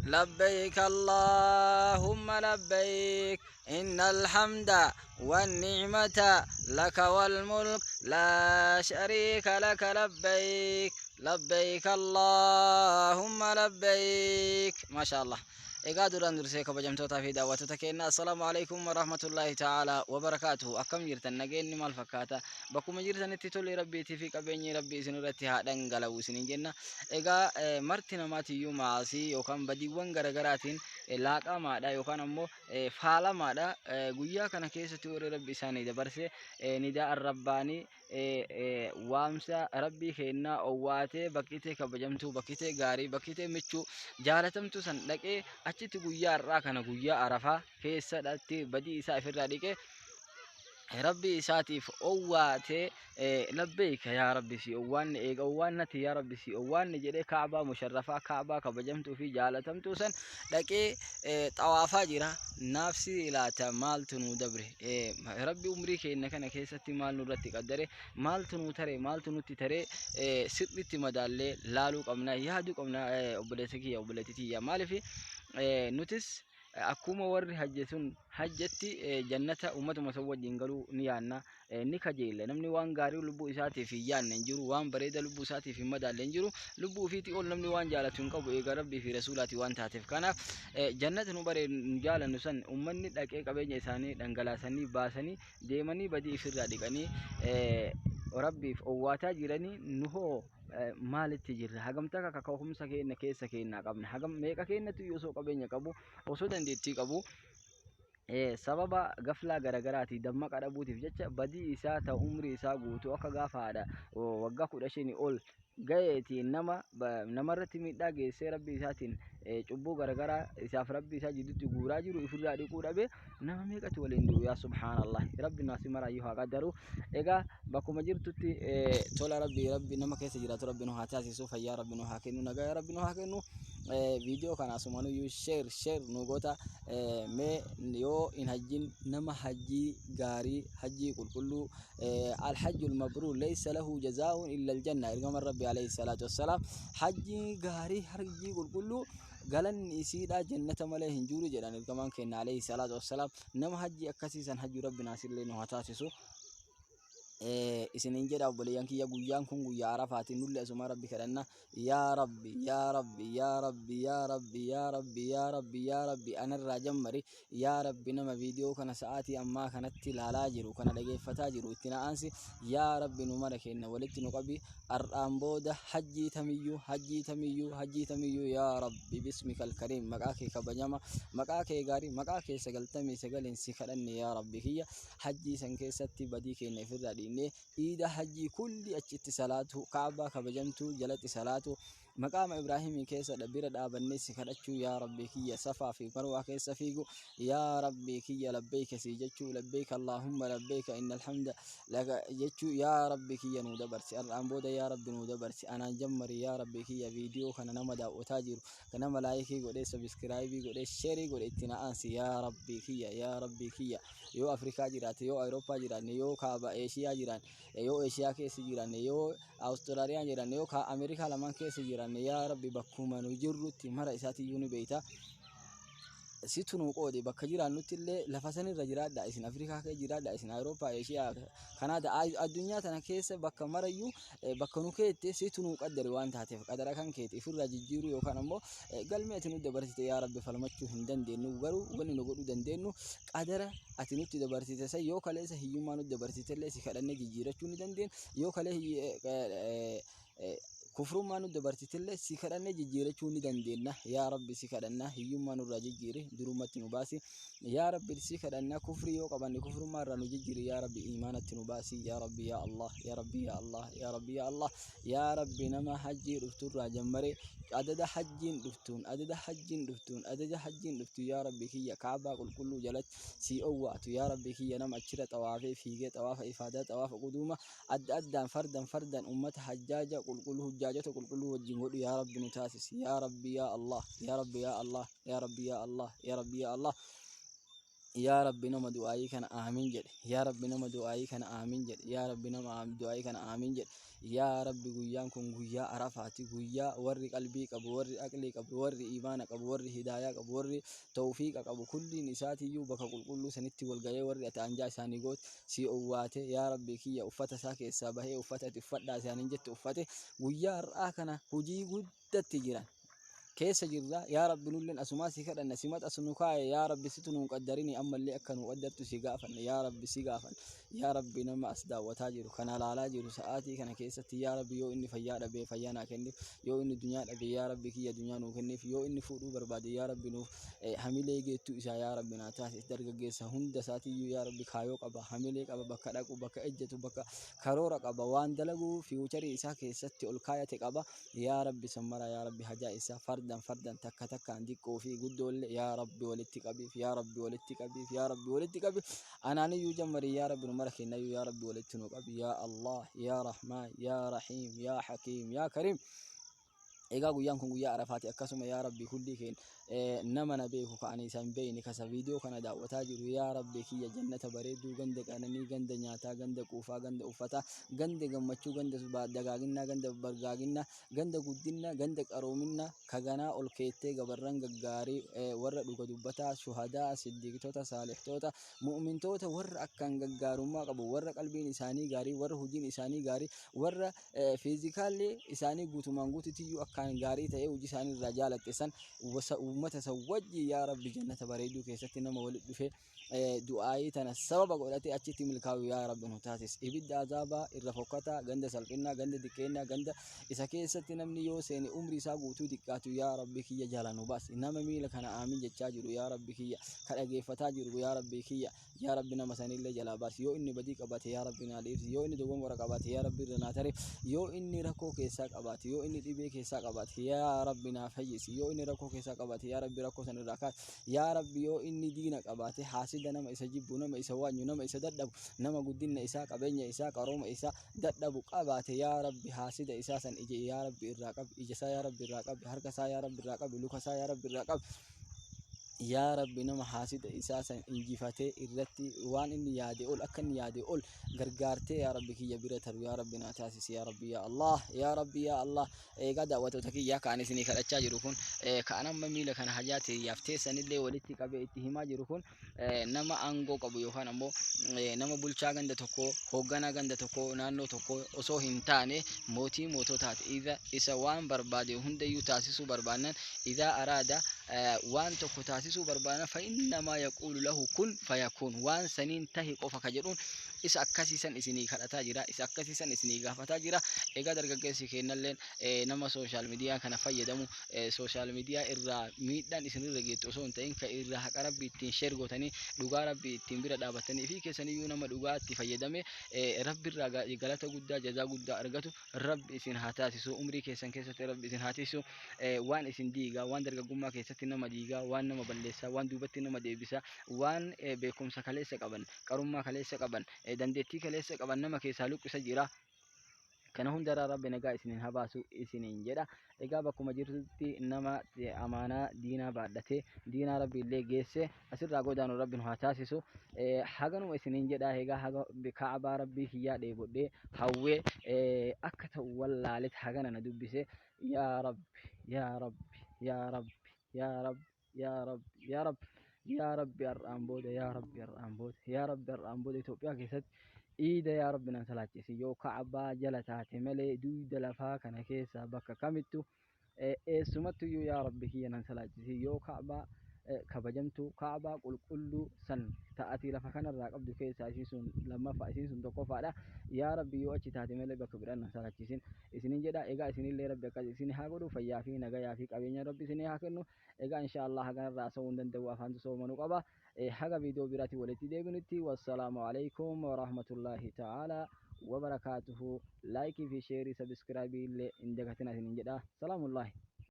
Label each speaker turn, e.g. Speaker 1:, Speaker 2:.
Speaker 1: لبيك اللهم لبيك إن الحمد والنعمة لك والملك لا شريك لك لبيك لبيك اللهم لبيك. ما شاء الله. Egaa duraan dursee kabajamtootaa fi daawwattoota keenya, assalaamu alaikum warahmatullaahi ta'ala wabarakaatuhu. Akkam jirtan? Nageenyi maal fakkaata? Bakkuma jirtanitti tolli rabbiitii fi qabeenyi rabbii isin irratti haa dhangala'u isiniin jenna. Egaa marti namaatiyyuu maasii yookaan badiiwwan garagaraatiin laaqamaadha yookaan ammoo faalamaadha. Guyyaa kana keessatti warri rabbi isaanii dabarse nidaa arrabbaanii waamsa rabbii keennaa owwaatee bakkitee kabajamtuu, bakkitee gaarii, bakkitee michuu jaalatamtuu san dhaqee achitti guyyaa har'aa kana guyyaa arafaa keessatti badii isaa ifirraa dhiqee rabbii isaatiif owwaatee labbeeyka yaa rabbi si owwaanne, eega owwaannati yaa rabbi si owwaanne jedhee kaabaa musharrafaa, kaabaa kabajamtuu fi jaalatamtuu san dhaqee xawaafaa jira. Naafsi laata maaltu nuu dabre? Rabbi umrii keenya kana keessatti maal nurratti qaddare? Maaltu nuu tare? Maaltu nutti tare? Sirriitti madaallee laaluu qabna, yaaduu qabna. Obboleessa kiyya, obboleettii tiyya, maaliif nutis akkuma warri hajje sun hajjetti jannata ummatuma san wajjin galuu ni yaanna, ni kajeella. Namni waan gaarii lubbuu isaatiif hin yaanne hin jiru, waan bareeda lubbuu isaatiif hin madaalle hin jiru. Lubbuu ofiitii ol namni waan jaalatu hin qabu eega rabbii fi rasuulaati waan taateef. Kanaaf jannata nu baree nu jaalannu san ummanni dhaqee qabeenya isaanii dhangalaasanii baasanii deemanii badii ifirraa dhiqanii rabbiif owwaataa jiranii, nu hoo maalitti jirra? Hagam takka kaka'umsa keenya keessa keenyaa qabna? Hagam meeqa keenyatti osoo qabeenya qabu, osoo dandeettii qabu, sababa gaflaa garagaraatii dammaqa dhabuutiif jecha badii isaa ta umrii isaa guutuu akka gaafa haadha waggaa 15 ol gaheetiin nama namarratti miidhaa geessee rabbii isaatiin cubbuu garagaraa isaaf rabbii isaa jidduutti guuraa jiru ifirraa dhiquu dhabe nama meeqatu waliin du'u? Yaa subhaanallah, rabbi naasi maraayyuu haa qaddaru. Egaa bakkuma jirtutti tola rabbii rabbi nama keessa jiraatu rabbi nu haa taasisu, fayyaa rabbi nu haa kennu, nagaa rabbi nu haa kennu. Viidiyoo kana asumanuyyuu share share nu goota. Mee yoo hin hajjin nama hajjii gaarii, hajjii qulqulluu, alhajjul mabruur laysa lahu jazaa'un illa aljanna, ergaman rabbi alayhi salaatu wassalaam hajjii gaarii, hajjii qulqulluu galanni isiidha jannata malee hin jiru jedhan ergamaan keenya alayhi salaatu wassalaam. Nama hajjii akkasii san hajjuu rabbi naasillee nu haa taasisu isinin jedha. Obboleeyyan kiyya, guyyaan kun guyyaa arafaati. Nulli asuma rabbi kadhanna. Yaa rabbi, yaa rabbi, yaa rabbi, yaa rabbi, yaa rabbi, yaa rabbi, yaa rabbi, anarraa jammari yaa rabbi. Nama viidiyoo kana sa'aatii ammaa kanatti ilaalaa jiru kana dhageeffataa jiru itti na'aansi yaa rabbi, nu mara kenna walitti nu qabi. Har'aan booda hajjii tamiyyuu, hajjii tamiyyuu, hajjii tamiyyuu yaa rabbi, bismikal kariim, maqaa kee kabajama, maqaa kee gaarii, maqaa kee 99n si kadhanne yaa rabbi kiyya, hajjii san keessatti badii keenya ifirraa dhiinnee iida hajjii kulli achitti salaatu, kaabaa kabajamtuu jalatti salaatu, maqaama ibraahimii keessa bira dhaabannee si kadhachuu yaa rabbi kiyya, safaa fi marwaa keessa fiigu yaa rabbi kiyya, labbeeyka si jechuu, labbeeyka allaahumma labbeeyka innal hamda laka jechuu yaa rabbi kiyya nuu dabarsi. Har'aan booda yaa rabbi nuu dabarsi. Anaan jammari yaa rabbi kiyya. Viidiyoo kana nama daawwataa jiru nama like godhee, subscribe godhee, share godhe itti na'aansi yaa rabbi kiyya. Yaa rabbi kiyya, yoo Afrikaa jiraate, yoo Awurooppaa jiraanne, yoo kaaba Eeshiyaa jiraanne, yoo Eeshiyaa keessa jiraanne, yoo Awustiraaliyaa jiraanne, yoo Ameerikaa lamaan keessa jiraanne, yaa rabbi bakkuma nu jirrutti mara isaatiyyuu ni beeyta. Situ nu qoode. Bakka jiraannutti illee lafa sanirra jiraadha, isin Afrikaa keessa jiraadha, isin Awurooppaa, Eeshiyaa, Kanaada, addunyaa tana keessa bakka marayyuu bakka nu keette situ nu qaddare waan taateef qadara kan keete ifirraa jijjiiruu yookaan ammoo galmee ati nu dabarsite yaa rabbi falmachuu hin dandeenyu. Garuu wanni nu godhuu dandeenyu qadara ati nutti dabarsite san yoo kaleessa hiyyummaa nutti dabarsite illee si kadhannee jijjiirachuu ni dandeenya, yoo kalee kufrummaa nu dabarsite illee si kadhannee jijjiirachuu ni dandeenya. Yaa rabbi si kadhanna, hiyyummaa nurraa jijjiiri, durumatti nu baasi. Yaa rabbi si kadhanna, kufrii yoo qabanne kufrummaa irraa nu jijjiiri. Yaa rabbi iimaanatti nu baasi. Yaa rabbi yaa Allah, yaa rabbi yaa Allah, yaa rabbi yaa Allah, yaa rabbi nama hajjii dhufturraa jammare adada hajjiin dhuftuun, adada hajjiin dhuftuun, adada hajjiin dhuftu yaa rabbi kiyya kaabaa qulqulluu jalatti sii owwaatu yaa rabbi kiyya, nama achirra xawaafee fiigee xawaafa ifaadaa, xawaafa quduuma adda addaan fardan fardan ummata hajjaaja qulqulluu, hujjaajota qulqulluu wajjin godhu yaa rabbi nu taasisi. Yaa rabbi yaa Allah, yaa rabbi yaa Allah, yaa rabbi yaa Allah, yaa rabbi yaa Allah. Yaa Rabbi, nama du'aayii kana aamin jedhe. Yaa Rabbi, nama du'aayii kana aamin jedhe. Yaa Rabbi, nama du'aayii kana aamin jedhe. Yaa Rabbi, guyyaan kun guyyaa Arafaati. Guyyaa warri qalbii qabu, warri aqlii qabu, warri iimaana qabu, warri hidaayaa qabu, warri tawfiiqa qabu, kulliin isaatiyyuu bakka qulqulluu sanitti wal ga'ee, warri ati anjaa isaanii goote sii owwaate, yaa Rabbi kiyya, uffata isaa keessaa bahee uffata ati uffadhaa isaaniin jette uffate guyyaa har'aa kana hujii guddatti jiran keessa jirra. Yaa Rabbi, nulleen asumaa si kadhanna, si maxas nu kaaye. Yaa Rabbi, situ nuun qaddarini, ammallee akka nu qaddartu si gaafanne. Yaa Rabbi, si gaafanne. Yaa Rabbi, nama as daawwataa jiru kana laalaa jiru sa'aatii kana keessatti, yaa Rabbi, yoo inni fayyaa dhabee fayyaa naa kenniif, yoo inni dunyaa dhabe, yaa Rabbi kiyya, dunyaa nuu kenniif, yoo inni fuudhuu barbaade, yaa Rabbi, nuuf hamilee geettuu isaa yaa Rabbi naa taasis. Dargaggeessa hunda isaatiiyyuu, yaa Rabbi, kaayoo qaba, hamilee qaba, bakka dhaqu, bakka ejjetu, bakka karoora qaba, waan dalaguu future isaa keessatti ol kaayate qaba. Yaa Rabbi, sammara, yaa Rabbi, hajaa isaa fardan fardan, takka takkaan, xiqqoo fi guddoollee, yaa Rabbi, walitti qabiif. Yaa Rabbi, walitti qabiif. Yaa Rabbi, walitti qabiif. Anaaniyyuu jammarii, yaa Rabbi, nu mara kennayyuu, yaa Rabbi, walitti nu qabi. Yaa Allah, yaa Rahmaan, yaa Rahiim, yaa Hakiim, yaa Kariim. Egaa guyyaan kun guyyaa Arafaati. Akkasuma, yaa Rabbi, kulli keen nama na beeku, ka ani isa hin beekne, kasa viidiyoo kana daawwataa jiru, yaa Rabbi kiyya, jannata bareedduu, ganda qananii, ganda nyaataa, ganda quufaa, ganda uffataa, ganda gammachuu, ganda dagaaginnaa, ganda bargaaginnaa, ganda guddinna, ganda qaroominna kaganaa ol keettee gabarran gaggaarii, warra dhuga dubbataa, shuhadaa, siddiqtoota, saalihtoota, mu'mintoota, warra akkaan gaggaarummaa qabu, warra qalbiin isaanii gaarii, warra hojiin isaanii gaarii, warra physically isaanii guutumaan guututiyyuu akkaan gaarii ta'ee hojii isaanii irraa jaalatte san uummata san wajji, yaa Rabbi, jannata bareedduu keessatti nama walitti dhufe du'aayii tana sababa godhatee achitti milkaa'u, yaa Rabbi, nu taasis. Ibidda azaabaa irra fokkataa, ganda salphinnaa, ganda diqqeennaa, ganda isa keessatti namni yoo seene umri isaa guutuu diqqaatu, yaa Rabbi kiyya, jala nu baasi. Nama miila kana aamin jechaa jiru, yaa Rabbi kiyya, ka dhageeffataa jiru, yaa Rabbi kiyya, yaa Rabbi, nama sanillee jalaa baasi. Yoo inni badii qabaate, yaa Rabbi, naa dhiifsi. Yoo inni dogongora qabaate, yaa Rabbi, irra naa tare. Yoo inni rakkoo keessaa qabaate, yoo inni dhibee keessaa qabaate, yaa Rabbi, naa fayyisi. Yoo inni rakkoo keessaa qabaate, yaa Rabbi, rakkoo san irraa kaasi. Yaa Rabbi, yoo inni diina qabaate, haasida, nama isa jibbu, nama isa waanyu, nama isa dadhabu, nama guddina isaa, qabeenya isaa, qarooma isaa dadhabu qabaate, yaa Rabbi, haasida isaa san ija, yaa Rabbi, irraa qabi. Ija isaa, yaa Rabbi, irraa qabi. Harka isaa, yaa Rabbi, irraa qabi. Luka isaa, yaa Rabbi, irraa qabi. Yaa Rabbi, nama haasida isaa san injifatee irratti waan inni yaade ol, akka inni yaade ol gargaartee, yaa Rabbi kiyya, bira taru, yaa Rabbi, naa taasisi. Yaa Rabbi, yaa Allah, yaa Rabbi, yaa Allah. Egaa daawwattoota kiyya, kan isinii kadhachaa jiru kun, kan amma miila kana hajaa teeyyaaf teessanillee walitti qabee itti himaa jiru kun, nama aangoo qabu yookaan ammoo nama bulchaa ganda tokkoo, hoogganaa ganda tokkoo, naannoo tokkoo osoo hin taane, mootii moototaati. Isa waan barbaade hundayyuu taasisuu barbaannan, إذا أراد waan tokko taasisuu barbaannan, فإنما يقول له كن فيكون, waan saniin tahi qofa ka jedhuun, isa akkasiisan isinii kadhataa jira, isa akkasiisan isinii gaafataa jira. Egaa dargaggeessi kennalleen nama social media kana fayyadamu, social media irraa miidhaan isinirra geettu osoo hin ta'in, ka irraa haqa Rabbii ittiin share gootanii, dhugaa Rabbii ittiin bira dhaabatanii fi keessaniyyuu nama dhugaa itti fayyadame Rabbi irraa galata guddaa, jazaa guddaa argatu Rabbi isin haa taasisu. Umrii keessan keessatti Rabbi isin haa taasisu. Waan isin diigaa, waan dargaggummaa keessatti nama diigaa, waan nama balleessaa, waan duubatti nama deebisaa, waan beekumsa kaleessa qaban, qarummaa kaleessa qaban, dandeettii kaleessa qaban nama keessaa luqqisa jira. Kana hundarraa Rabbi nagaa isiniin habaasu isiniin jedha. Egaa bakkuma jirtutti nama amaanaa diinaa baadhatee diinaa Rabbi illee geesse asirraa godaanu Rabbi nu haa taasisu. Haganuma isiniin jedha. Egaa haga Kaabaa Rabbii kiyyaa dheebodhee hawwee akka ta'u wallaalet hagana na dubbise. Yaa Rabbi, yaa Rabbi, yaa Rabbi, yaa Rabbi, yaa Rabbi, yaa Rabbi, yaa Rabbi, har'aan booda, yaa Rabbi, har'aan booda, yaa Rabbi, har'aan booda Itoophiyaa keessatti iida, yaa Rabbi, nan salaachisi. Yoo Ka'abaa jala taate malee duyda lafaa kana keessa bakka kamittu, eessumattuyyuu, yaa Rabbi kiyya, nan salaachisi. Yoo Ka'abaa kabajamtuu, Ka'abaa qulqulluu san ta'atii lafa kanarraa qabdu keessaa isiin sun lammaffaa, isiin sun tokkoffaadha. Yaa Rabbi, yoo achi taate malee bakka biraan nan salaachisin isinin jedha. Egaa isinillee Rabbi akkas isin haa godhu. Fayyaa fi nagayaa fi qabeenya Rabbi isinii haa kennu. Egaa insha Allah haganarraa haasa'uu hin danda'u, afaantu soomanuu qaba. Haga viidiyoo biraatiin walitti deebinutti, والسلام عليكم ورحمة الله تعالى وبركاته. Like fi share, subscribe illee hin dagatina isinin jedha. Salaamullahi.